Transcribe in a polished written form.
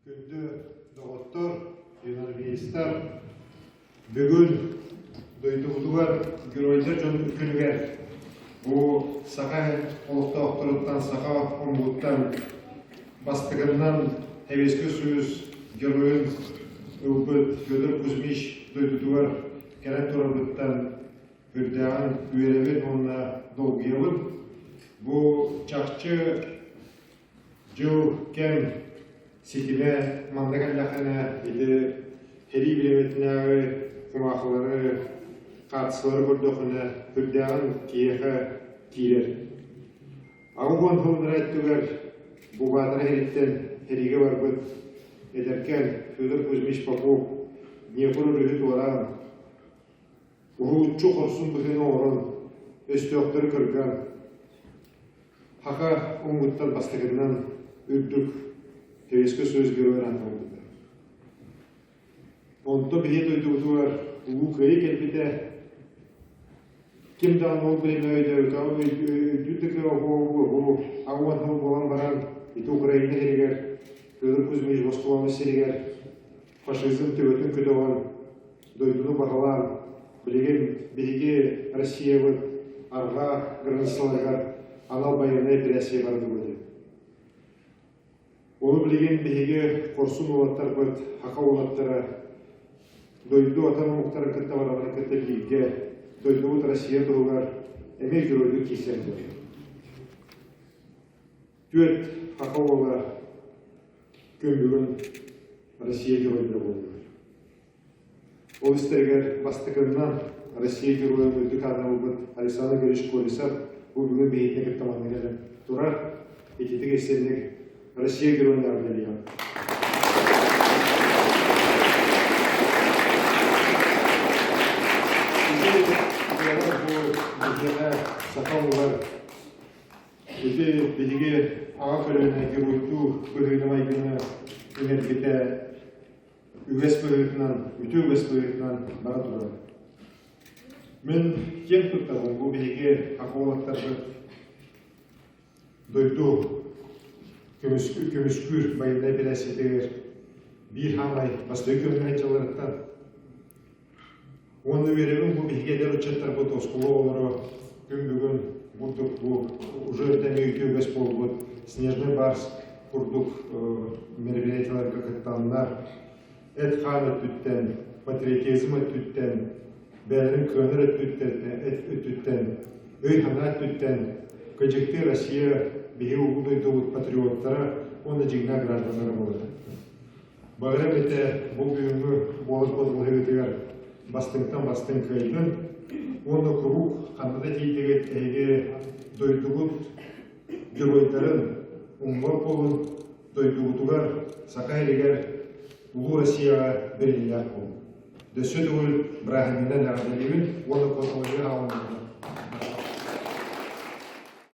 Күндү доҕоттор, юнармеецтар, бүгүн дойдубутугар Геройдар дьон күнүгэр бу саха олохтоохторуттан, саха омугуттан бастакыннан Сэбиэскэй Союз Геройун ылбыт Федор Кузьмич дойдутугар кэлэн турарбыттан үрдээҕин үөрэбин уонна долгуйабын. Бу чахчы Дьыл, кэм ситимэ манна кэллэххинэ ити сэрии бириэмэтинээҕи кумаахылары, хаартыскалары көрдөххүнэ сүрдээҕин киһиэхэ киирэр. 80 сыллара өттүгэр Бубаатара иһиттэн сэриигэ барбыт эдэркээн Федор Кузьмич Попов Днепр өрүһү туораан, уһулуччу хорсун быһыыны оҥорон, өстөөхтөрү кырган, Саха омугуттан бастакыннан үрдүк Сэбиэскэй Союз Геройун ааттаммыта. Онто биһиги дойдубутугар Улуу Кыайыы кэлбитэ. Ким даҕаны ол бириэмэ өйдөөбүтэ, өйдүүр да кыаҕа аҕа сыл буолан баран ити Украина сиригэр Федор Кузьмич Москваны сиригэр фашизм төбөтүн көтөҕөн, дойдуну баһылаан, билигин биһиги Россиябыт арҕаа границаларыгар анал байыаннай эпэрээссийэ барда диэн. Ону билигин биһиги хорсун уолаттарбыт, саха уолаттара дойду атын омуктарын кытта бараларын кытта бииргэ дойдубут Россия туһугар эмиэ геройдуу киирсэн турар. Түөрт саха уола күн бүгүн Россия геройдара буоллулар. Ол истэригэр бастакыннан Россия геройун үрдүк аатын ылбыт Александр Григорьевич Колесов бу бүгүн биһигини кытта манна кэлэн турар. Ититик истинник Россия геройун эҕэрдэлиэҕим. Ити бу биһиэхэ саха омугар Ити биһиги аҕа көлүөнэ геройдуу быһыыны-майгыны иҥэрбитэ үгэс быһыытынан, үтүө үгэс быһыытынан бара турар. Мин киэн туттабын бу биһиги саха уолаттарбыт дойду көмүскүүр, көмүскүүр байыаннай эпэрээссийэтигэр биир хаамай бастакы күөҥҥэ сылдьалларыттан. Уонна үөрэбин бу биһиги эдэр ыччаттарбыт оскуола оҕолоро күн бүгүн бурдук бу уже эрдэҥҥэ үтүө үгэс буолбут Снежный барс курдук мероприятиеларга кыттаннар эт-хаан өттүттэн, патриотизм өттүттэн, бэйэлэрин кыанар өттүттэн, өй-санаа өттүттэн кыдьыктыы Россия биһиги улуу дойдубут патриоттара уонна дьиҥнээх гражданнара буолар. Баҕарам этэ бу бүгүҥҥү буолар бодолуһуйбутугар бастыҥтан бастыҥ кыайдын уонна куруук ханна да тиийдигит эһиги дойдугут геройдарын умнубат буолун, дойдугутугар, Саха сиригэр, Улуу Россияҕа бэриниилээх буолун. Өссө төгүл бырааһынньыгынан эҕэрдэлиибин уонна куоталаһыы аҕалларынан.